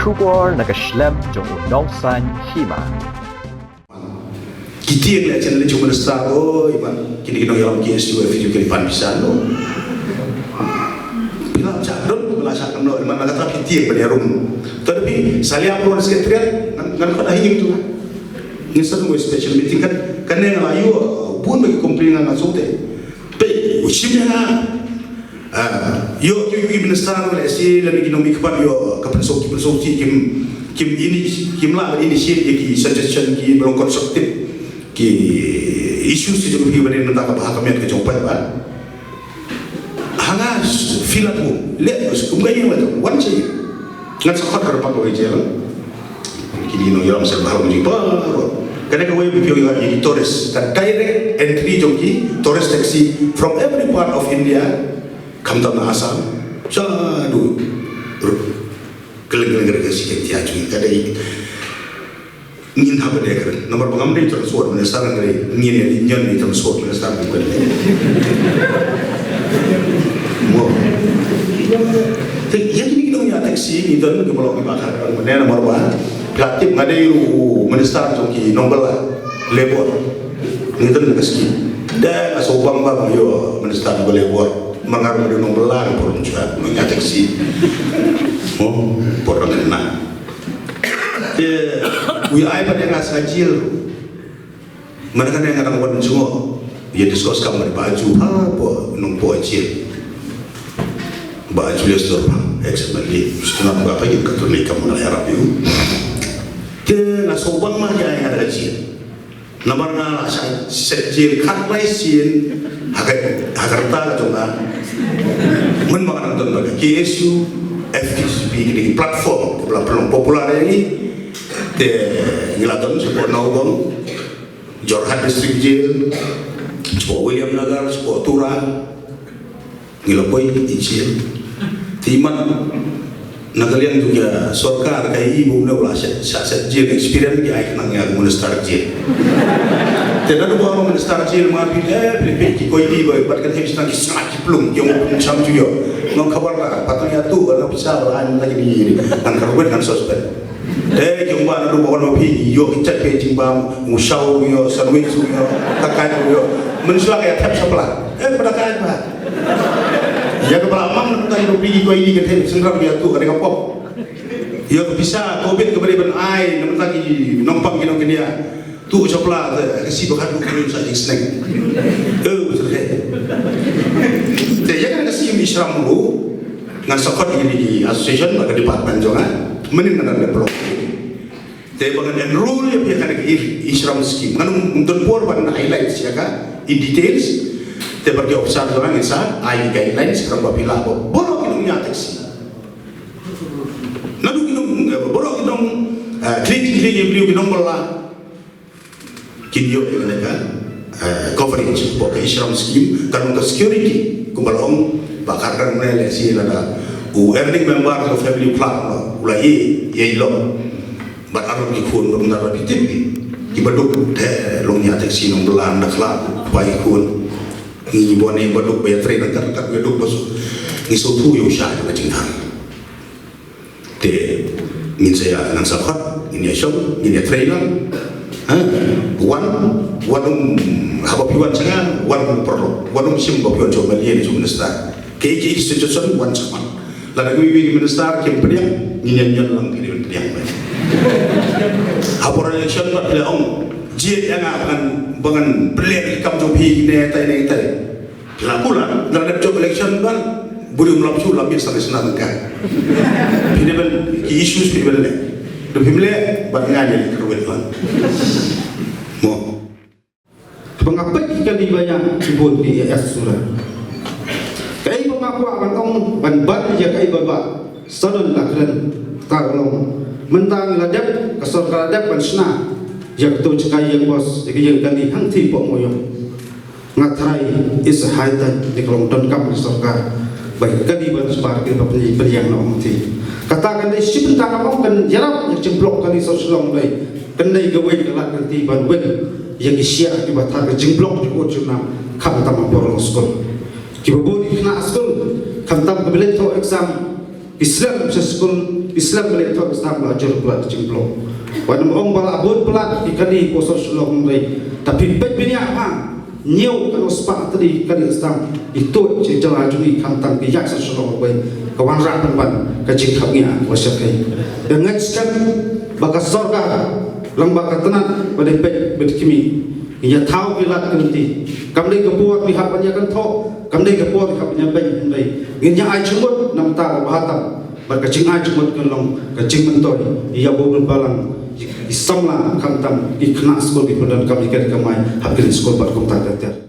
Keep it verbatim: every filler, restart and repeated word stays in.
Khubor na ka shlem jong u nongsan hima. Ki tieng leh chen leh jong minister, oi man, kine ki nongïalam ki S U F U ki pan pisa no. Pila cha don, pila cha kam no, man na kata ki tieng ban ïarum. Tadi salia pro secretariat ngan ngan kata hi tu. Ngin sa tunggu special meeting kan, kan ne ngala yu bun bagi complain ngan ngan sote. Pe u shim ïa nga. Ah, ïoh ki, ki minister lehse lane ki nongmihkhmat ïoh ka pynsuk, ki pynsuk ki kim, kim ini, kim lah ban initiate ïa ki suggestion kiba long constructive, ki issues ki jong ki ba dei mynta kaba ha ka miet ka jong paidbah. Ha nga fill up mo leh kum ka ïing la jong wan chi. Ngan sa khot ka rupa ka wei jel. Kine ki nongïalam sha baroh jingbaroh. Kane kawei ba phi ïohi ïa ki tourist, ka direct entry jong ki tourist taxi from every part of India, khamtam na Assam. Shaduh. Kylleng kylleng ka dei ka shi ka tia jong ka dei. Ngin hap dei ka dei. Namar ba ngam dei transport minister, ngam dei, ngin ïa, ngin ïa transport minister, ngam dei. Mo. Te ïa kine ki nongñiah taxi ngi don ki ba long kiba khar kan, ne namar ba phi la tip nga dei u minister jong ki nongbylla labor. Ngi don ka scheme. Te nga sngewbang ba nga ïoh minister jong ka labor. Namar nga ruh nga dei u nongbylla, nga por nongñiah taxi. Mo, por ngan na. Te u ïa ai pat ïa nga sha jail. Mynta kane nga dang wan jngoh ïa discuss kam bad Bah Aju hapoh Nongpoh jail. Bah Julius Dorpha, ex M L A, sngewbha ba phi ka tu ni kam nga ïarap ïa u. Te nga sngewbang ma ïa nga da ka jail. Namar nga la sha shet jail khatlai sien ha ka, ha ka rta ka jong nga. Mynba nga dang don bad ka K S U, F K J P, kine ki platform kiba la pynlong popular ïa ngi. Te ngi la don shapoh Nowgong, Jorhat District Jail, shapoh Williamnagar, shapoh Tura, ngi la poi i jail. Te i man na ka liang jong ka sorkar ka i ba u ne u la shet, shet, shet jail experience ki ai khnang ïa ka minister jail. Te naduh ba u minister jail ma phi, eh, phi, phi, ki koidi ba, bad ka hep shnang ki sngat ki plung, ki ong pynsham ju ïoh. Ngam khabar da, pateng ïa tu, ka pisa ba ai mynta ki ni, ngan kyrwit ngan suspend. Te jong ba naduh ba wan ma phi ïoh ki chat phi jingbam, u shaw ïoh, sandwich ïoh, takai ïoh. Mynshuwa ka ïa thep shapla. Eh, pada kai ba. Ïa ka ba la mang na mynta ïoh phi ki koi ni ka thep synram ïa tu ka dei ka pop. Ïoh ka pisa covid ka ba dei ban ai na mynta ki nongpang ki nongkynia. Tu shapla te ka si ba khat du krim sa jingsneng. Eh, betul deh. Te ïa ka si mi shram lu. Ngan sa khot ïa ki association bad ka department jong nga. Mynnin ngan develop. Te ba ngan enroll ïa phi ha kane ka i, i shram scheme. Ngan ym don por ban highlight ïa ka in details. Te bad ki officer jong nga ngin sa ai guidelines khnang ba phi lah ba baroh ki nongñiah taxi. Naduh ki nong, eh, baroh ki nong, eh, clean, clean, clean, ki nongbylla. Kin ïoh ïa kane ka, eh, coverage hapoh ka e-Shram scheme, kan long ka security, kumba la ong Bah Khardang mynne lehse lada u earning member ka family plan u la ïeh, ïeh long. Bad ar ki khun ba mynta ba phi tip ki, kiba duk te long ñiah taxi nongbylla, da khlad ba ki khun. Ngi bun ngi ba duk ba ïatrei ryngkat ryngkat, ba duk ba ngi sngewthuh ïa u shai jong ka jingthan. Te ngin sa ïa, ngan sa khot, ngin ïa shong, ngin ïa trei lang. Ha? Wan, wan um, haba phi wan sha nga, wan um paralok, wan um shim ba phi wan sha u M L A ne sha u minister. Kaei kaei situation wan sha man. Lada kiwei kiwei ki minister kim pdiang, ngin ïa ñion lang, phi dei ban pdiang bha. Haba election bad phi la ong, jied ïa nga ba ngan, ba ngan pynleh ki kam jong phi ne tai ne tai. Phi la pula, la dep jop election ban, buri um lap shu la miet sa sna ka. Phi dei ban, ki issues phi dei ban leh. Dei phim leh, bad nga dei kyrwit ban. Mo. Ba nga peit ki kali ba ïa ki bun ki ïa sura. Kaei ba nga kwah ban ong, ban ban ïa kaei ba ba. Sa don la kren, ta long. Mynta ngi la dep, ka sorkar la dep ban shna. Ïa ka tu jaka ïa bos, ïa ka ïa kali hangtei pok moyong. Nga tharai, it's high time, ïa ka long donkam ka sorkar. Ba ïa kali ban sbar, ïa ba pynïaid pynïaid na ong ti. Kata kan dei shi bynta ka ong kan ïarap, ïa jingblok kali sor Shillong dei. Kan dei kawei ka lad kan ti ban wen. Ïa ki shiah, ki ba thar ka jingblok, ki ko jingam, khamtam ha por long skul. Ki ba bun ki khynnah skul, khamtam ka ba leit thoh exam. Ki slem sha skul, ki slem ban leit thoh exam, la jur palat ka jingpynlong. Wat nym ong ba la bun palat ki kali ha sor Shillong, hynrei lada phi peit bniah, ha, hynñiew haduh spah tylli ki kali exam ki tuid sha jylla jong ngi, khamtam ki ïaid sha Shillong kawei, ka wanrah pynban ka jingkhapngiah kaba shyrkhei. Te nga ngeit skhem ba ka sorkar lyngba ka tnat ba dei peit bad khmih, ngin ïa thaw ki lad ki lynti. Kam dei ka por ngi hap ban ïa kynthoh, kam dei ka por ngi hap ban ïa beiñ, hynrei ngin ïa ai jingmut na ka bynta ka bha tam. Bad ka jingai jingmut kan long ka jingmyntoi ïa u balang, ki samla, khamtam ki khynnah skul, ki pyndonkam ïa ka kamai ha kine ki skul bad kumta ter ter.